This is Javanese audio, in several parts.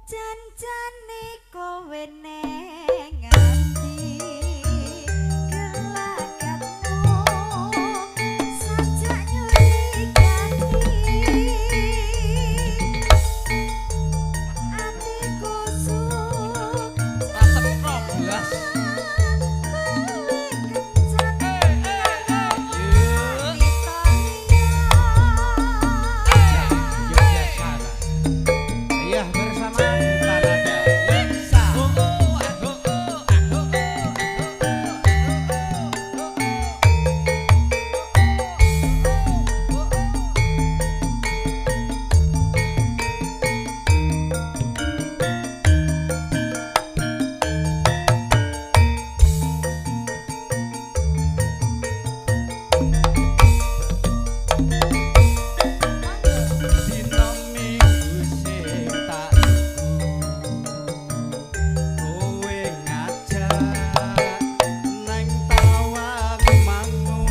Jan-jane kowe neng ati gelagatmu sajak nyurigani atiku Rasem 12. Yogyakarta. Iya, bersama Duta Nada Yeksa. Dina Minggu sing tak tunggu, kowe ngajak nang Tawang Mangu,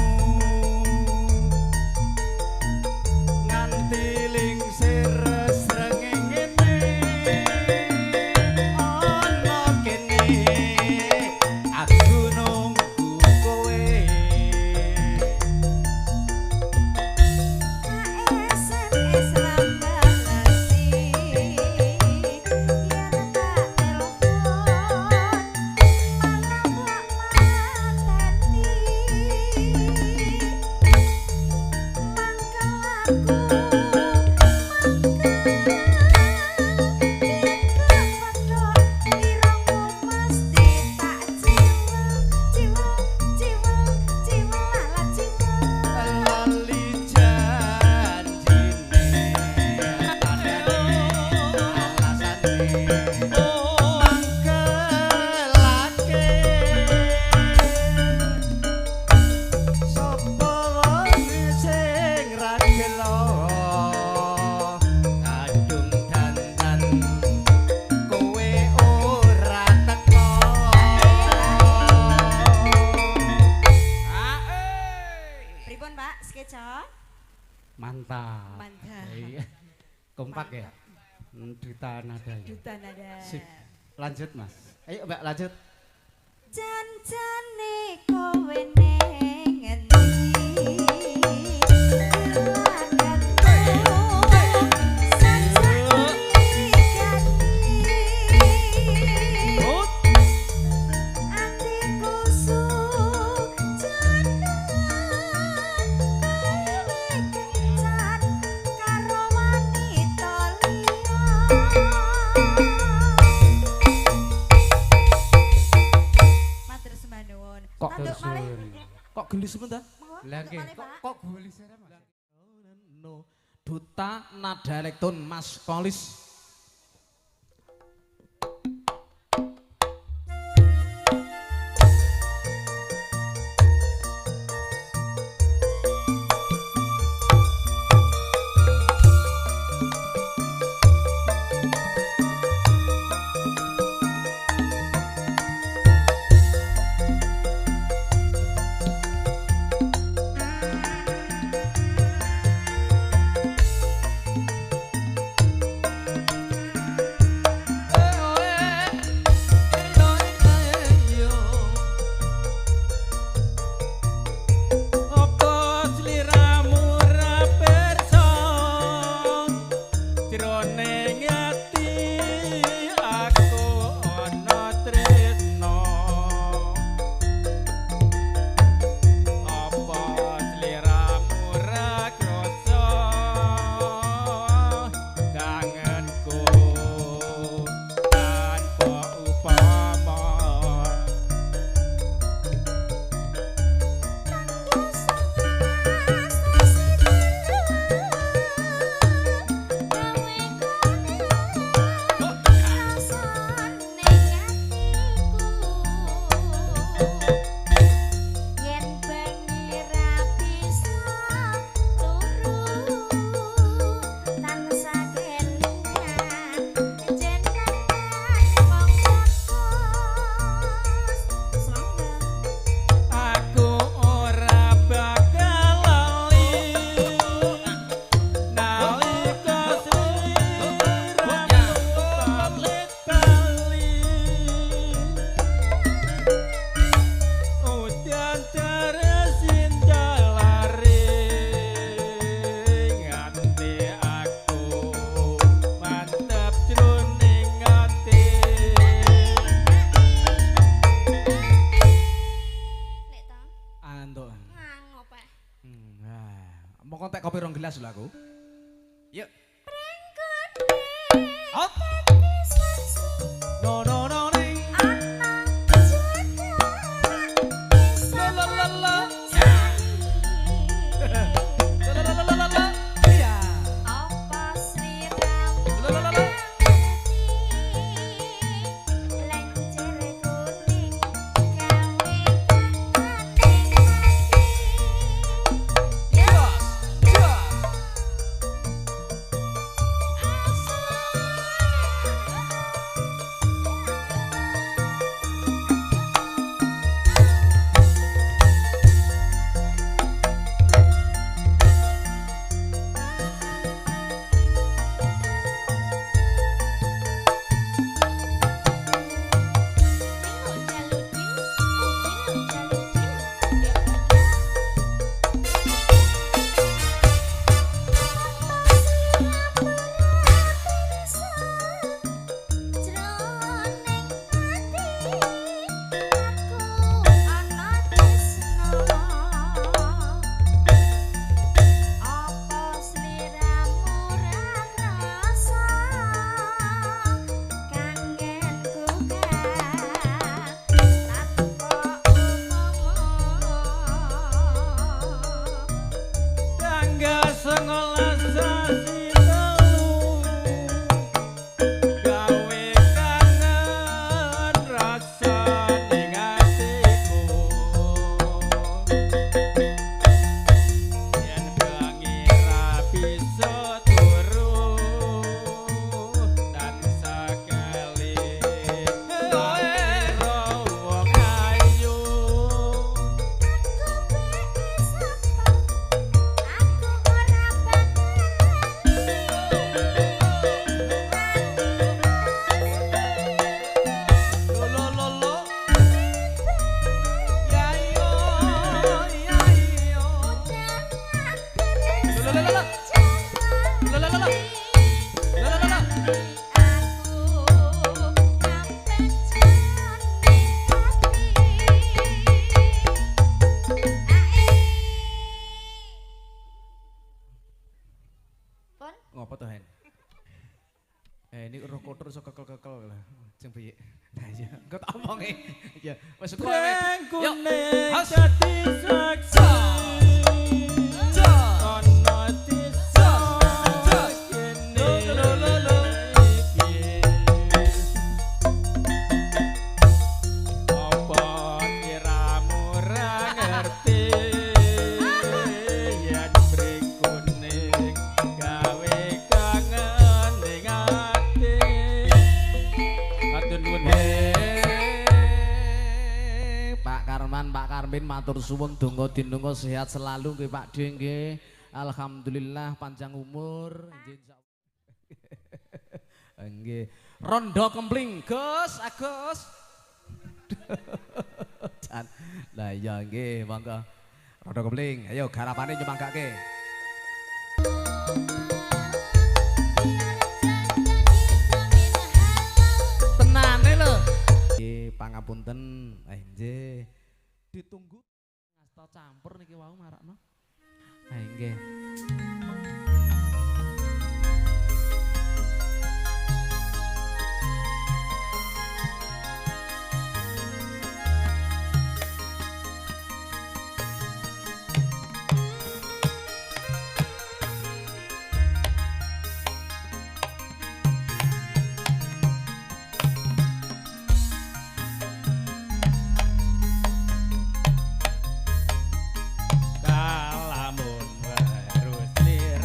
nganti lingsir srengenge ana kene aku nunggu kowe. SMS rambalasi yen tak telepon malah mbok mateni mangkel aku mangkel irungmu mesti tak ciwel ciwel ciwel ciwel ala ciwel. Lali janjine tandane alasane mangkelake sapa wong sing ra gelo kadung dandan kowe ora teko. Pripun Pak skeca? Mantap. Mantap. Iya. Kompak ya. Duta Nada ya. Duta Nada. Sip. Lanjut Mas. Ayo Mbak lanjut. Jan-jane kowe neng endi gelagatmu sajak nyurigani atiku sujana kowe kencan karo wanita liya. Matur sembah nuwun. Kok Tanduk malih. Kok gelis men ta? Monggo, Lah tanduk nggih, malih, kok Pak. kok gelis Mas. No. Duta Nada Elektron Mas Kolis. Thank gelas lho aku. Yuk. Out. No no no ning. La la la la. La la la la la la. Iya. Apa sliramu La la la la. Lencer kuning gawe kangen ati. Jos. Jos. Jroning ati aku ana tresna. Apa sliramu ra krasa kangenku kang tanpa upama. Tanggal 19 sasi telu gawe kangen rasa ning atiku yen bengi ra bisa turu tansah keling karo wong ayu. Aku ora bakal Lo lo lo lo. Ya yo ya yo. Lo lo lo lo. Lo lo lo lo. Lo lo lo lo. Aku sampe Pon, Ngopo to, Hen? Eh, ini roh kotor iso kekel-kekel lah. Jeng piye? Nah iya, engko tak omongi. Ya, wis kowe. Yuk. Kuning Has. dadi saksi Jos. ana desa Jos. kene Lo, lo, lo, lo. iki. Apa kiramu ra ngerti yen mrikuning gawe kangen ning ati. Matur nuwun. Pak Karman, Pak Karmin matur suwun donga dinonga sehat selalu nggih Pak De nggih. Alhamdulillah panjang umur. Nggih insyaallah. Nggih. Rondo kempling, Gus, Agus. Jan. Lah iya nggih, monggo. Rondo kempling, ayo garapane nyumanggake. Tenane lho. Nggih, pangapunten. Nggih. Ditunggu ngasta campur niki wau marakno. Ah nggih. Kalamun weru sliramu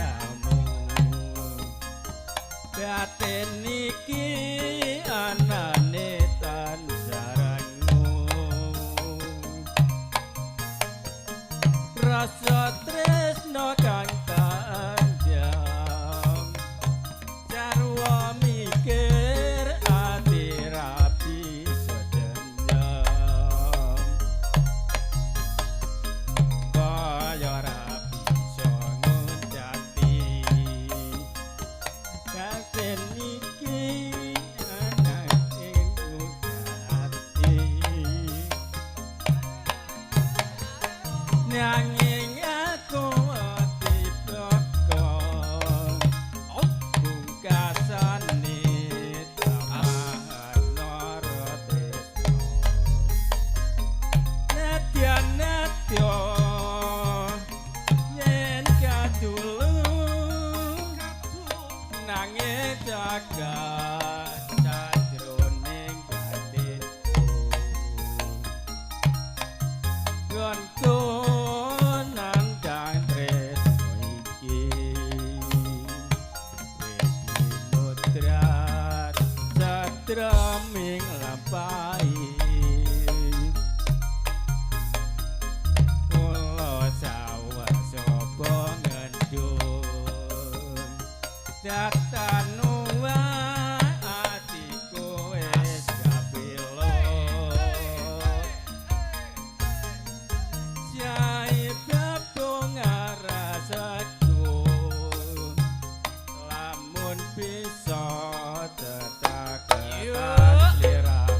Satreming lampahi kula sawah sapa ngendun datanuwa atiku wis kapilo jae bebunga rasaku lamun bisa tetaketan sliramu.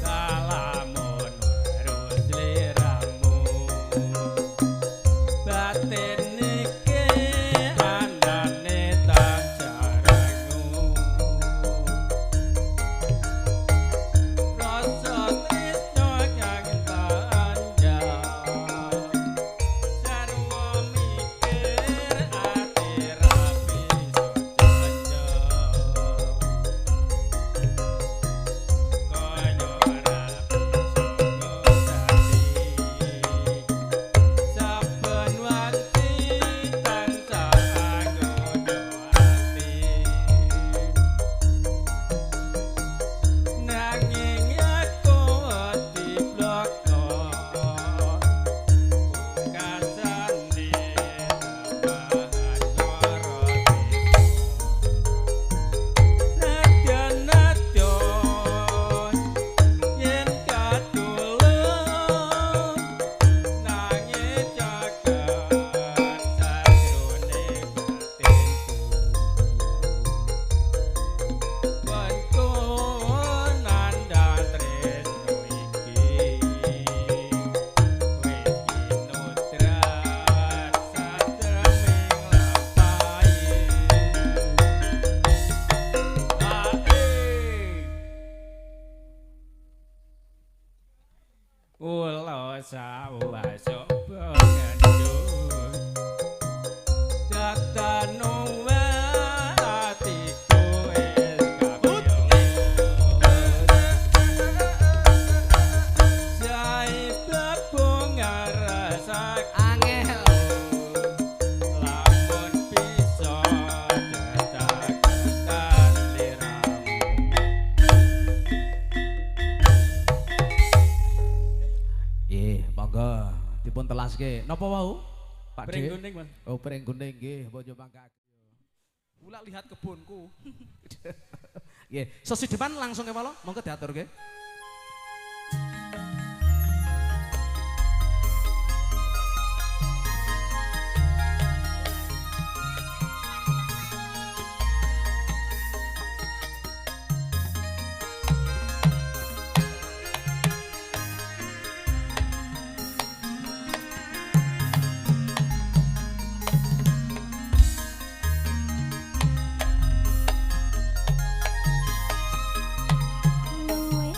Kalamun weruh sliramu batin iki anane tancah rengu rasa tresno kang tak andhap sarwa mikir ati ra bisa janjak kaya ora bisa ngosati saben wanci tansah anggoda ati nanging aku wedi bloko pungkasane tambahan lara Nadyan nadyan yen katulung nanging caket sajrone batinku Wenku nandhang tresno iki wis kinodrat satreming lampahi. Kula sawah sapa ngendut datanuwa atiku wis kapiyut jae bebunga rasaku Angel. lamun bisa tetaketan sliramu. Nggih, monggo dipun telaske. Napa wau? Pak Pring D. kuning, Mas. Oh, pring kuning nggih, mbok yo mangga. Ula lihat kebunku. Nggih, sesideman langsung kewala, monggo diaturke. Luwih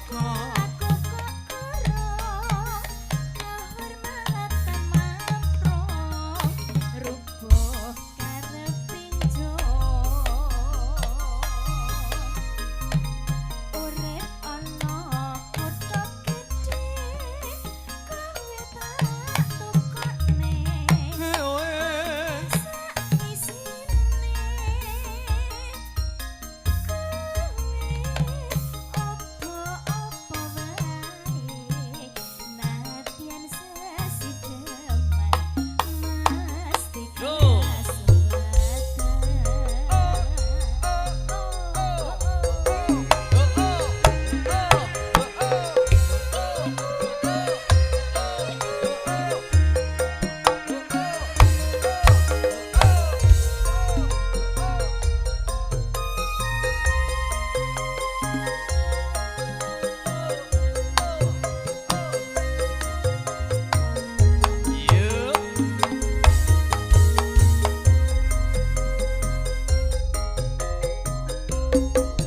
raga. Aku kok kurang kahormatan mapro rubuh kareping jo urip ana kutha gedhe kowe tak tukokne isine kowe opo-opo wae nadyan sesideman mesti Yo. kasembatan.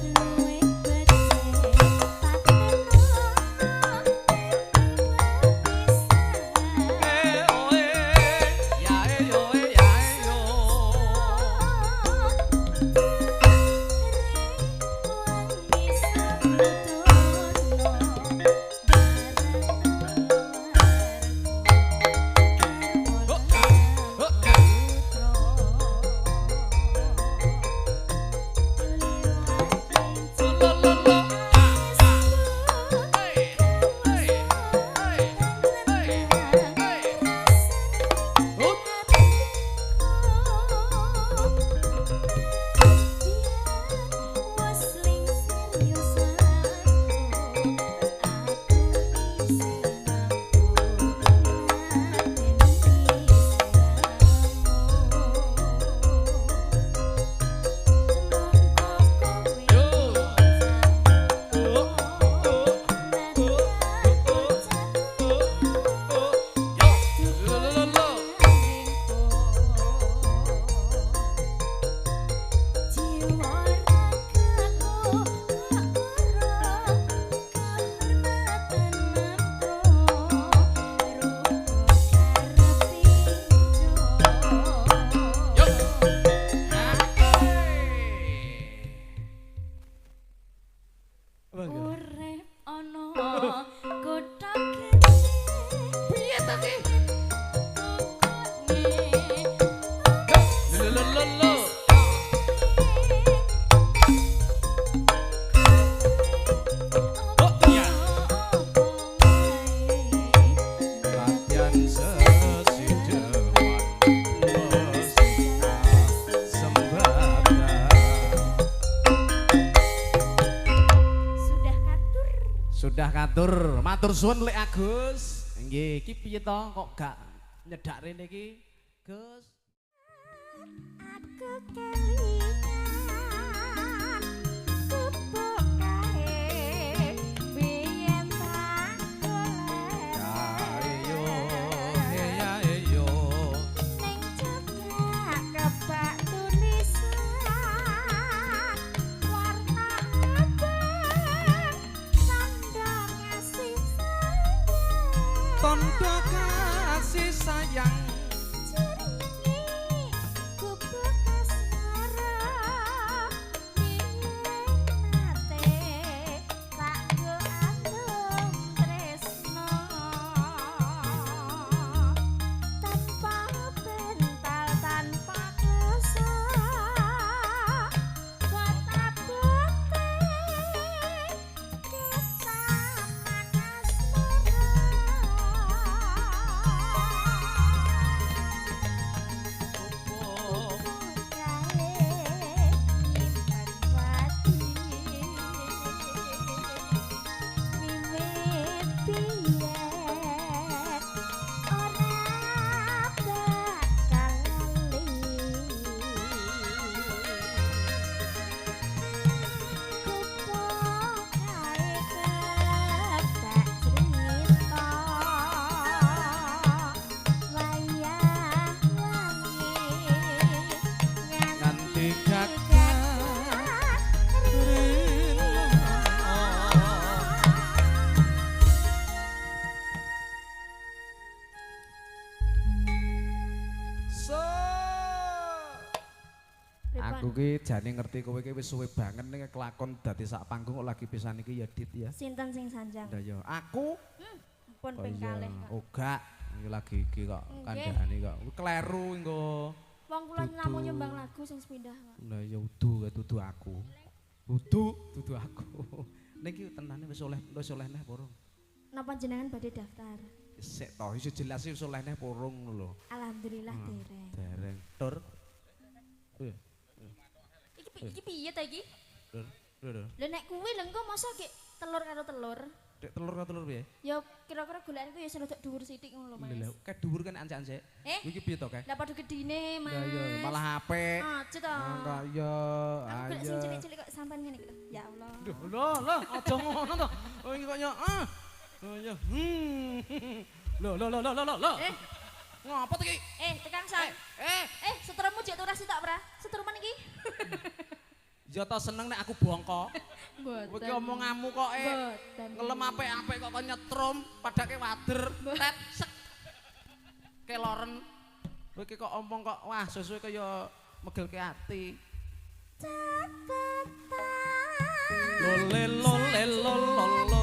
Luwih becik patenono pisan. Eh oe ya e yo e ya e yo. Jiwa ragaku kok kurang kahormatan mapro rupa kareping Yo. jo. Urip ana kutha gedhe Piye ta ki? tukokne. Lo lo lo. Oh iya. Latihan sesideman mesti sembada. Sudah katur. Sudah katur, matur suwun Lek Agus. Nggih, iki piye to kok gak nyedak rene iki, Gus? Aku kelingan gubuk kae biyen tak Ya yo golek ya yo. ning jebak kebak tulisan warna abang tanda kasih sayang. Tondo kasih sayang. Jenenge gubuk asmara biyen nate tak go andum tresno tanpa bental tanpa kloso botabote ketaman asmara. Aku ki jane ngerti kowe ki wis suwe banget ning kelakon dadi sak panggung kok lagi pisan iki ya Dit ya. Sinten sing sanjang? Lah ya aku pun ping kalih kok. Oh gak, iki lagi iki kok kandhane kok. Kleru engko. Wong kula namung nyumbang lagu sing sepindah kok. Lah ya udu dudu aku. Udu dudu aku. Niki tenane wis oleh neh porong. Napa jenengan badhe daftar? Sik to, wis jelas wis oleh neh porong ngono lho. Alhamdulillah dereng. Dereng. Tur. Iya. Iki piye ta iki? Lho. Lho nek kuwi lho engko mosok gek telur karo telur. Dek telur karo telur piye? Ya kira-kira golekanku ya rada dhuwur sithik ngono lho Mas. Lho, kae dhuwur kan ancak-ancak. Iki piye to kae? Lah padha gedine Mas. Lah iya malah apik. Aja to. Enggak iya. Aku golek sing cilik-cilik kok sampean ngene iki lho. Ya Allah. Lho lho, aja ngono to. Oh iki kok yo ah. Oh iya. Lho lho lho lho lho. Ngopo to iki? Tekan sang. Setrummu jek turah sitok ora? Setruman iki. Ya to seneng nek aku bongko. Mboten. Kowe iki omonganmu kok ngelem apik-apik kok kon nyetrum, padake wader, tet sek. Keloren. Kowe iki kok omong kok wah suwe-suwe kaya megelke ati. Lole lole lolo.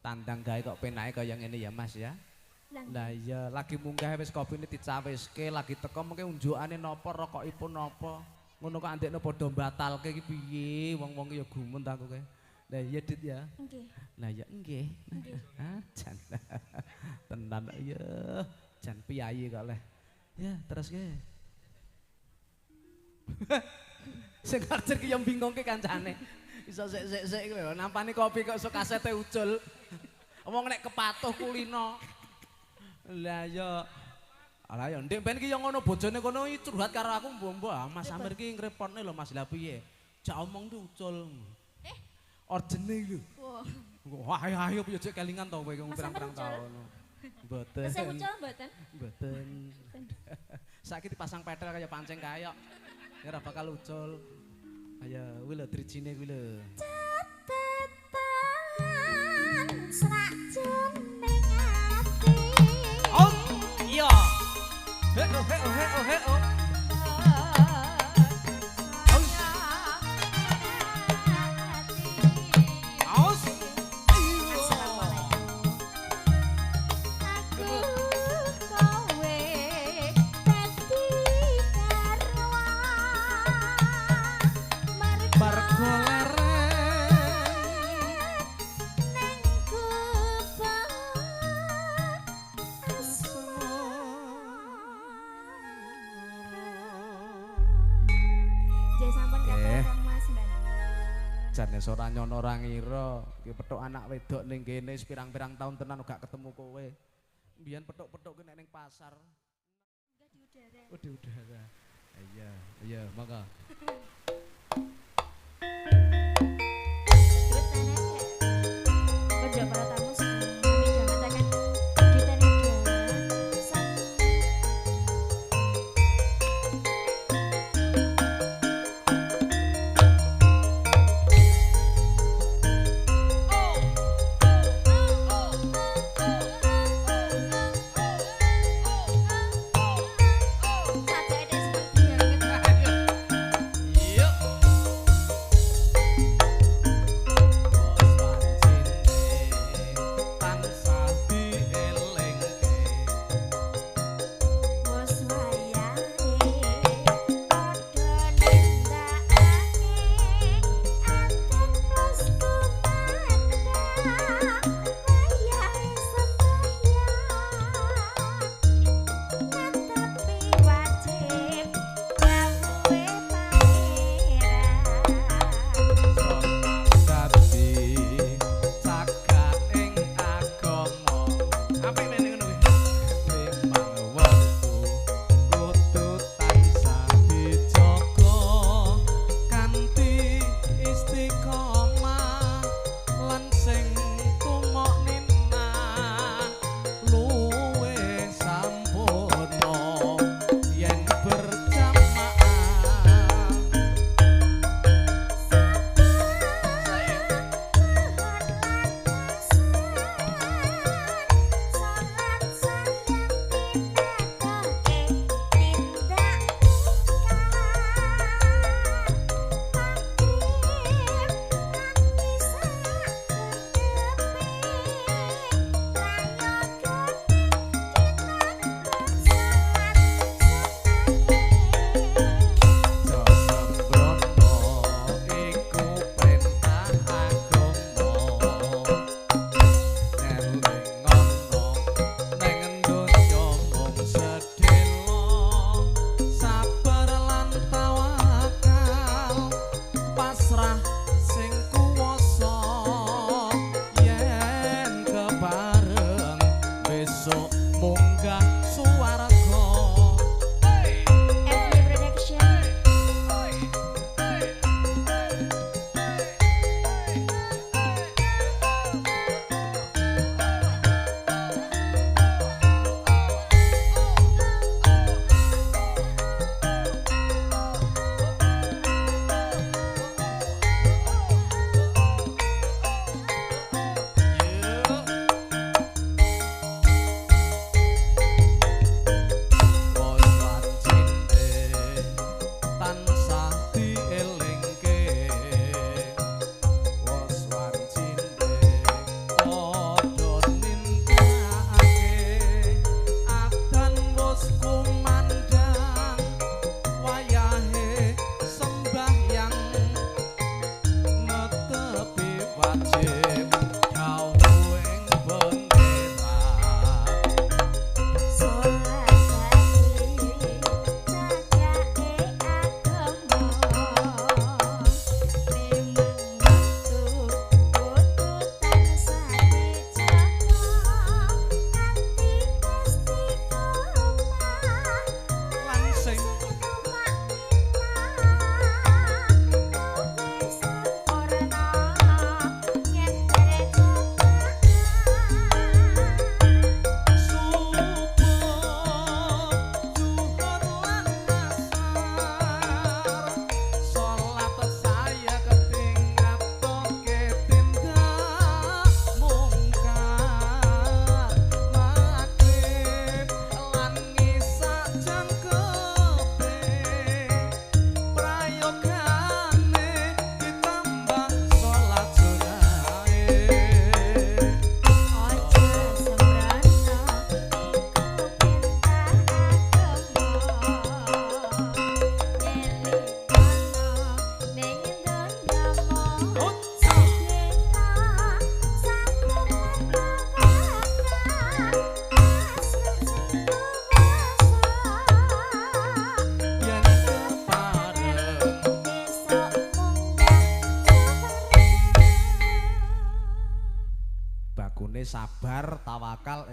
Tandang gawe kok penake kaya ngene ya Mas ya. Lah iya lagi munggah wis kopine dicawiske, lagi teko mengke unjukane napa rokokipun napa. Ngono kok andekne padha mbatalke iki piye wong-wong ya gumun ta aku kae. Lah iya Dit ya. Nggih. Lah iya nggih. Ah jan. Tenan ya. Jan piyayi kok leh. Ya terus ke. Sing karjer ki yo bingungke kancane. Iso sik-sik-sik lho, nampane kopi kok iso kasete ucul. Wong nek kepatuh kulino. Lah ya. Lah ya ndek ben ki ya ngono bojone kono iki curhat karo aku mbok-mbok. Ah Mas Amir ki ngrepotne lho Mas. Lah piye? Jak omong ki ucul. Eh. Orjene lho. Wah, ayo ayo piye cek kelingan to kowe pirang-pirang taun. Mboten. Tesih ucul mboten? Mboten. Saiki dipasang petel kaya pancing kayok. Ya ora bakal ucul. Ayo kuwi lho drijine kuwi lho. Catetan srak jeneng ati. Oh, iya. He oh he oh he oh he oh. Jane ora nyono ora ngira, iki petuk anak wedok ning kene pirang-pirang taun tenan gak ketemu kowe. Mbiyen petuk-petuk ki nek ning pasar. Enggak di udara. Oh, di udara. Iya, iya, monggo. Kerja para tamu kami dapatkan di Teneda.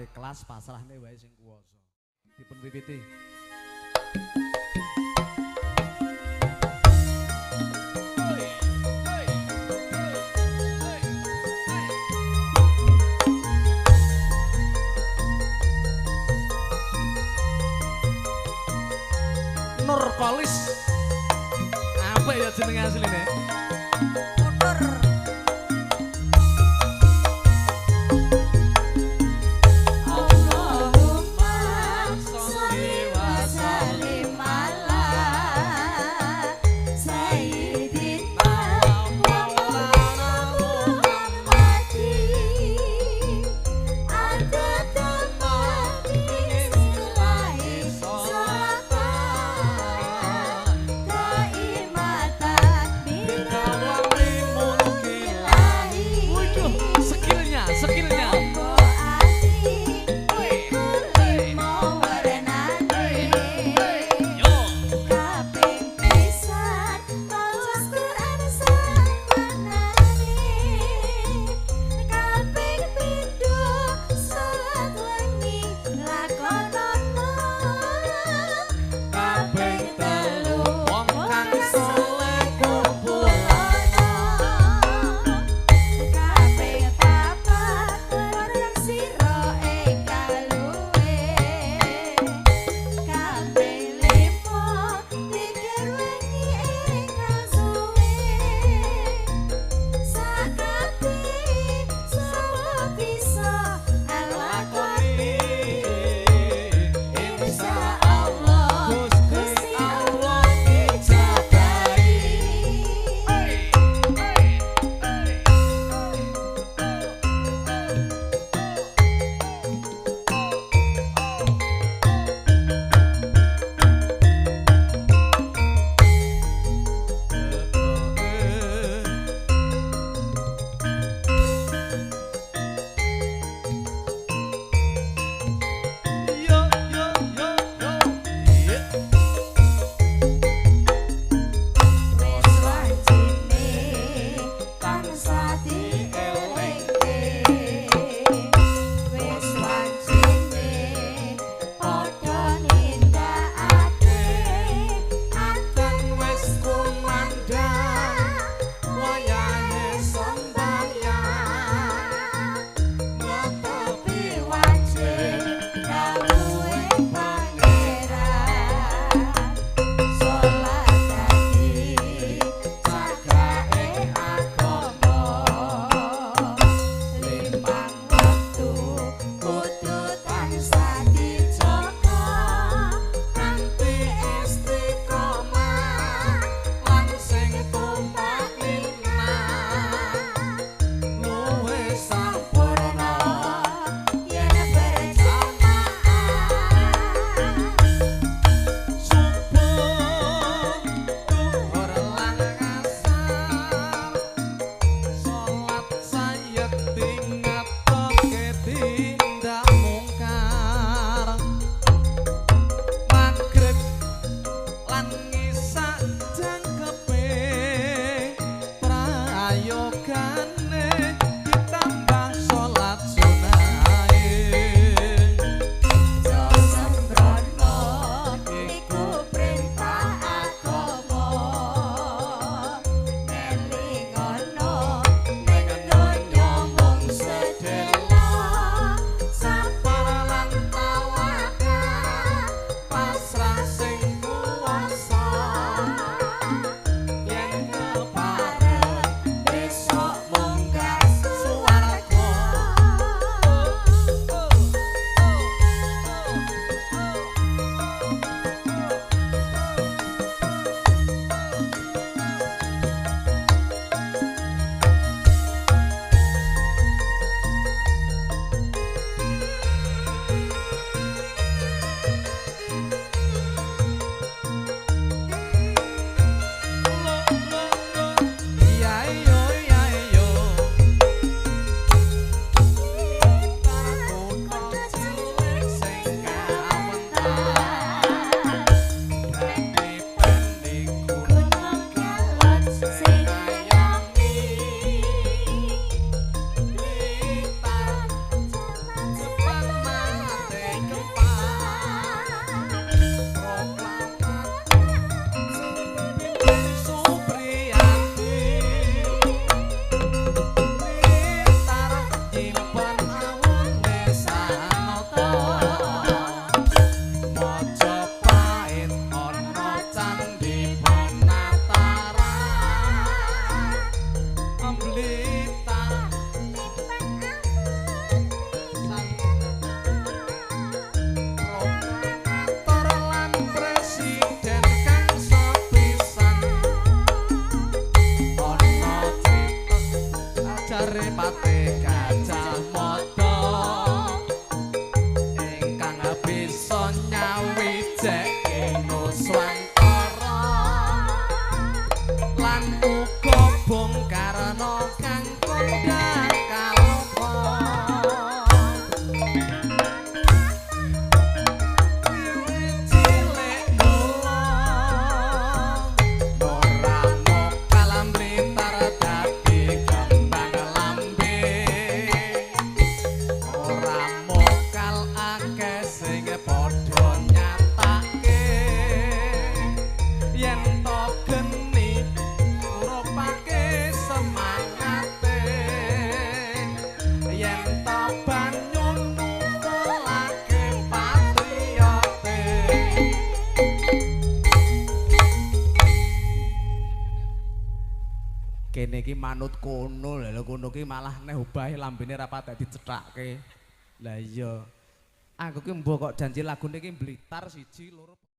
ikhlas pasrahne wae sing kuwasa. Dipun wiwiti. Nur Kolis. Apa ya jeneng asline? Motor. Allahumma sholli wa sallim ala sayyidina wa maulana Muhammadin adada ma bismillahi sholatan daimatan bidawami. Kene iki manut kono, lha kono ki malah neh obahe lambene ra patek dicethake. Lah iya. Aku ki mbok kok janji lagune ki Blitar 1 2.